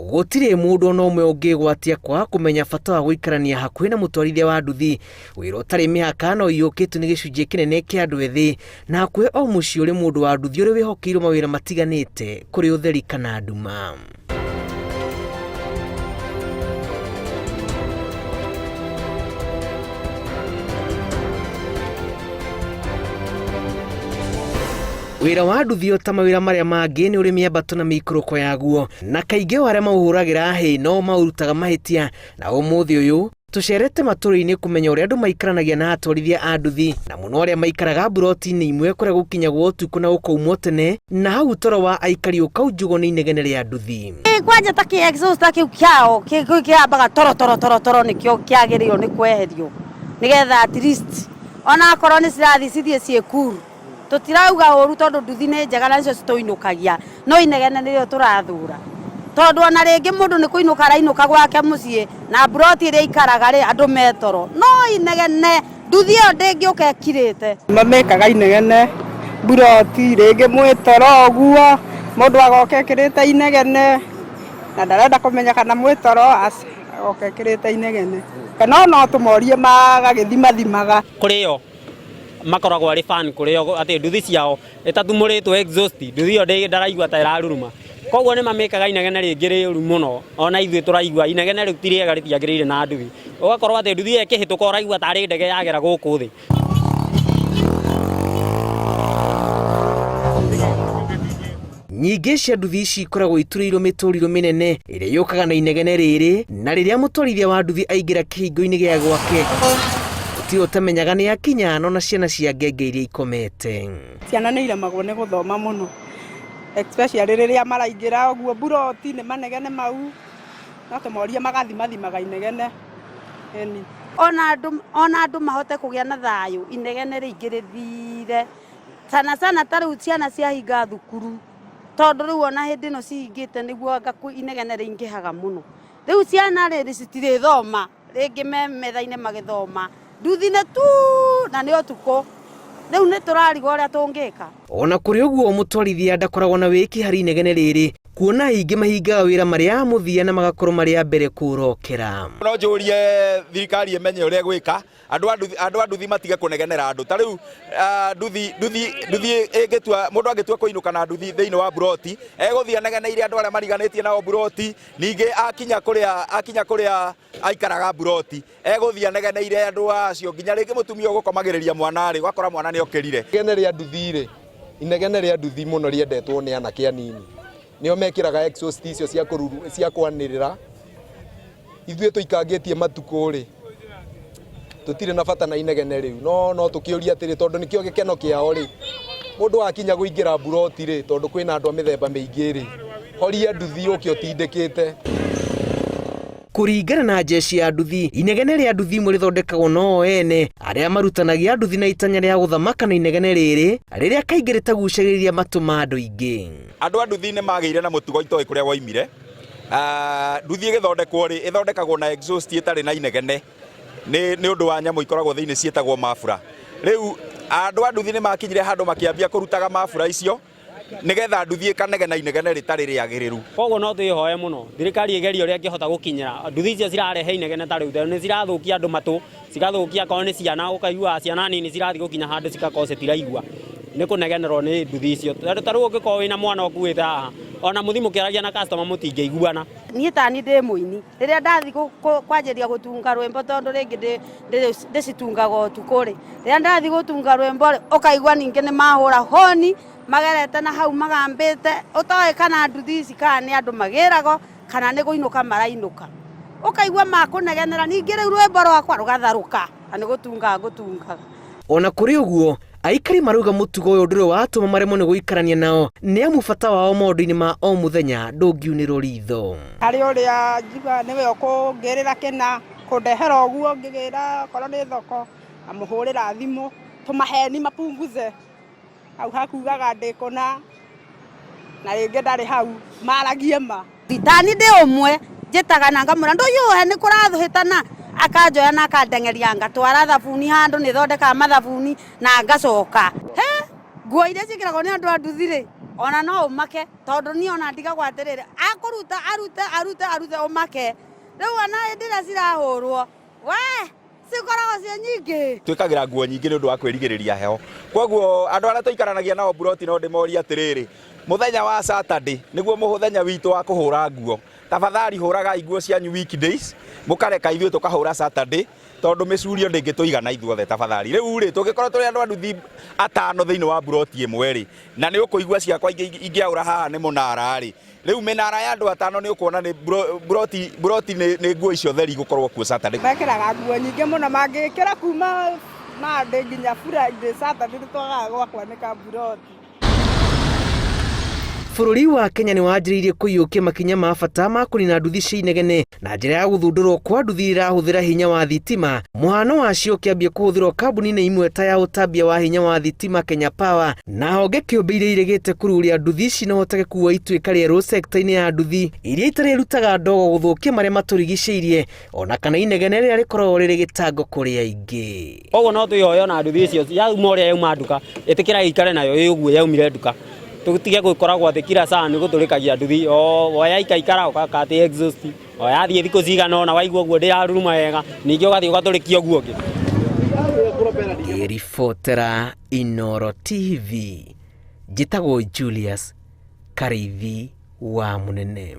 Gũtirĩ mũndũ ona ũmwe ũngĩgwatia kwaga kũmenya bata wa gũikarania hakuhĩ na mũtwarithia wa nduthi, wĩra ũtarĩ mĩhaka na ũiyũkĩtio nĩ gĩcunjĩ kĩnene kĩa andũ ethĩ, na hakuhĩ o mũciĩ ũrĩ mũndũ wa nduthi ũrĩa wĩhokeirwo mawĩra matiganĩte kũrĩ ũtheri kana nduma. Wĩra wa nduthi o ta mawĩra marĩa mangĩ nĩ ũrĩ mĩambato na mĩikũrũko yaguo, na kaingĩ o arĩa maũhũragĩra hĩ no maũrutaga mahĩtia, na ũmũthĩ ũyũ tũcerete matũũra-inĩ kũmenya ũrĩa andũ maikaranagia na atwarithia a nduthi, na mũno arĩa maikaraga mburoti-inĩ imwe kũrĩa gũkinyagwo ũtukũ na gũkaumwo tene, na hau toro wa aikari ũkaunjugwo nĩ inegene rĩa nduthi. Kwanja ta kĩ exhaust kĩu kĩao kĩambaga toro toro toro toro nĩkĩo kĩagĩrĩirwo nĩ kweherio nĩgetha at least ona akorwo nĩ cirathiĩ cithiĩ ciĩ cool. Tũtirauga ũru tondũ nduthi nĩ njega na nĩcio citũinũkagia, no inegene nĩrĩo tũrathura. Tondũ ona rĩngĩ mũndũ nĩ kũinũka arainũka gwake mũciĩ na mburoti ĩrĩa aikaraga rĩ, andũ me toro. No inegene, nduthi ĩyo ndĩngĩũka ĩkirĩte. Mamĩkaga inegene mburoti, rĩngĩ mwĩ toro ũguo, mũndũ agoka ekĩrĩte inegene na ndarenda kũmenya kana mwĩ toro, aca, agoka ekĩrĩte inegene. No no tũmorie magagĩthimathimaga. Kũrĩ o makoragwo arĩ fan kũrĩ o atĩ nduthi ciao ĩtatumũrĩtwo exhaust nduthi ĩyo ndaraigua ta ĩraruruma koguo nĩ mamĩkaga inegene rĩngĩ rĩũru mũno ona ithuĩ tũraigua inegene rĩu ti rĩega rĩtiagĩrĩire na nduthi ũgakorwo atĩ nduthi ĩyo ĩkĩhĩtũka ũraigua tarĩ ndege yagera gũkũ thĩ. Nyingĩ cia nduthi ici ikoragwo iturĩirwo mĩtũrirũ mĩnene ĩrĩa yũkaga na inegene rĩrĩ, na rĩrĩa mũtwarithia wa nduthi aingĩra kĩhingo-inĩ gĩa gwake, gũtirĩ ũtamenyaga nĩ akinya no na ciana cia ngenge iria ikomete. Ciana nĩ iremagwo nĩ gũthoma mũno especially rĩrĩa maraingĩra ũguo mburoti nĩ manegene mau, no tũmorie magathimathimaga inegene ĩni. Ona andũ ona andũ mahote kũgĩa na thayũ inegene rĩingĩ rĩthire. Sana sana ta rĩu ciana ciahinga thukuru, tondũ rĩu ona hĩndĩ ĩno cihingĩte nĩguo anga inegene rĩingĩhaga mũno. Rĩu ciana rĩ citirĩthoma, rĩngĩ me metha-inĩ magĩthoma, nduthi nĩ tu na nĩ ũtukũ. Rĩu nĩ tũrarigwo ũrĩa tũngĩka. Ona kũrĩ ũguo mũtwarithia ndakoragwo na wĩki harĩ inegene rĩrĩ, kuona aingĩ mahingaga wĩra marĩ a mũthia na magakorwo marĩ a mbere kũũrokera. No njũrie thirikari ĩmenye ũrĩa ĩgwĩka andũ a nduthi andũ a nduthi matige kũnegenera andũ ta rĩu ah, nduthi nduthi nduthi ĩngĩtua mũndũ angĩtua kũinũka na nduthi thĩinĩ wa mburoti egũthiĩ anegeneire andũ arĩa mariganĩtie nao mburoti ningĩ akinya kũrĩa akinya kũrĩa aikaraga mburoti egũthiĩ anegeneire andũ acio nginya rĩngĩ mũtumia ũgũkomagĩrĩria mwana rĩ ũgakora mwana nĩ okĩrire. Inegene rĩa nduthi rĩ, inegene rĩa nduthi mũno rĩendetwo nĩ anake anini. Nĩo mekĩraga exhaust icio cia kũruru, cia kwanĩrĩra. Ithuĩ tũikangĩtie matukũ-rĩ, tũtirĩ na bata na inegene rĩu, no no tũkĩũrie atĩrĩ, tondũ nĩkĩo gĩkeno kĩao-rĩ, mũndũ akinya kũingĩra mburoti-rĩ, tondũ kwĩna andũ a mĩthemba mĩingĩ-rĩ, horia nduthi ũke ũtindĩkĩte. Kũringana na jeshi ya nduthi, inegene rĩa nduthi imwe rĩthondekagwo no o ene, arĩa marutanagia nduthi na itanya rĩa gũthamaka na inegene rĩrĩ, rĩrĩa kaingĩ rĩtagucagĩrĩria matũ ma andũ aingĩ. Andũ a nduthi nĩ magĩire na mũtugo itoĩ kũrĩa woimire. Ah, nduthi ĩgĩthondekwo rĩ ĩthondekagwo na exhaust ĩtarĩ na inegene nĩ nĩ ũndũ wa nyamũ ikoragwo thĩinĩ ciĩtagwo mabura rĩu andũ a nduthi nĩ makinyire handũ makĩambia kũrutaga mabura icio nĩgetha nduthi ĩkanegena inegene rĩtarĩ rĩagĩrĩru. Koguo no twĩhoe mũno thirikari ĩgerie ũrĩa ĩngĩhota gũkinyĩra nduthi icio cirarehe inegene ta rĩu tondũ nĩ cirathũkia andũ matũ, cigathũkia akorwo nĩ ciana ũkaigua ciana nini cirathiĩ gũkinya handũ cigakorwo citiraigua nĩ kũnegenerwo nĩ nduthi icio. Tondũ ta rĩu ũngĩkorwo wĩna mwana ũkuĩte haha ona mũthiĩ mũkĩaragia na customer mũtingĩiguana. Niĩ tani ndĩ mũini, rĩrĩa ndathiĩ kwanjĩrĩria gũtunga rwĩmbo tondũ rĩngĩ ndĩcitungaga ũtukũ rĩ, rĩrĩa ndathiĩ gũtunga rwĩmbo rĩ, ũkaigua ningĩ nĩ mahũra honi magerete na hau magambĩte, ũtoĩ kana nduthi ici kana nĩ andũ magĩragwo kana nĩ kũinũka marainũka. Ũkaigua makũnegenera ningĩ rĩu rwĩmbo rwakwa rũgatharũka na nĩ gũtunga ngũtungaga. Ona kũrĩ ũguo, aikari marauga mũtugo ũyũ ndũrĩ watũma maremwo nĩ gũikarania nao nĩ amu bata wao maũndũ-inĩ ma o mũthenya ndũngiunĩrwo ritho. Harĩ ũrĩa njugaga nĩwe ũkũngĩrĩra kĩna, kũndehera ũguo ngĩgĩra okorwo nĩ thoko, ngamũhũrĩra thimũ, tũmaheni mapunguze. Hau hakugaga ndĩ kũna na rĩngĩ ndarĩ hau, maragie ma. Tani ndĩ ũmwe njĩtaga na ngamwĩra ndũyũhe nĩ kũrathũhĩtana, akanjoya na akandeng'eria ngatwara thabuni handũ nĩ thondekaga mathabuni na ngacoka. He nguo iria ciĩkĩragwo nĩ andũ a nduthi rĩ, Ona no ũmake tondũ niĩ ona ndigagwo atĩrĩrĩ, akũruta arute arute arute ũmake. Rĩu ona hĩndĩ ĩrĩa cirahũrwo, we cikoragwo ciĩ nyingĩ. Twĩkagĩra nguo nyingĩ nĩ ũndũ wa kwĩrigĩrĩria heho. Kwoguo andũ arĩa tũikaranagia nao mburoti no ndĩmorie atĩrĩrĩ, mũthenya wa Saturday nĩguo mũthenya witũ wa kũhũra nguo. Tafadhali hũragai nguo cianyu weekdays, mũkareka ithuĩ tũkahũra Saturday, tondũ mĩcurio ndĩngĩtũigana ithuothe tafadhali. Rĩu rĩ, tũngĩkorwo tũrĩ andũ a nduthi atano thĩinĩ wa mburoti ĩmwe rĩ, na nĩ ũkũigua ciakwa ingĩaũra haha nĩ mũnara rĩ, rĩu mĩnara ya andũ atano nĩ ũkuona nĩ mburoti, mburoti nĩ nguo icio theri igũkorwo kuo Saturday. Mekĩraga nguo nyingĩ mũno, mangĩkĩra kuma Monday nginya Friday, Saturday nĩ twagaga gwa kwanĩka mburoti. Bũrũri wa Kenya nĩ wanjĩrĩirie kũiyũkia makinya ma bata ma kũnina nduthi cia inegene na njĩra ya gũthundũrwo kwa nduthi irahũthĩra hinya wa thitima. Mũhano wacio ũkĩambia kũhũthĩrwo kambuni-inĩ imwe ta ya ũtambia wa hinya wa thitima Kenya Power na honge kĩũmbe iria iregete kũruria nduthi ici no hotage kuoa ituĩka rĩerũ sekta-inĩ ya nduthi iria itarĩ irutaga ndogo gũthũkia marĩa matũrigicĩirie ona kana inegene rĩrĩa rĩkoragwo rĩrĩ gĩtango kũrĩ aingĩ. Koguo no twĩhoye ona nduthi icio yauma ũrĩa yauma nduka, ĩtĩkĩra ĩikare nayo ĩ ũguo yaumire nduka. Tũtige gũkoragwo atĩ kila saa nĩ gũtũrĩkagia nduthi, o yaikaikara ũgaka atĩ exhaust, o yathiĩ thikũ cigana ũna waigua ũguo ndĩraruruma wega, ningĩ ũgathiĩ ũgatũrĩkia ũguo ũngĩ. Ngĩribotera Inooro TV, njĩtagwo Julius Karĩithi wa Mũnene.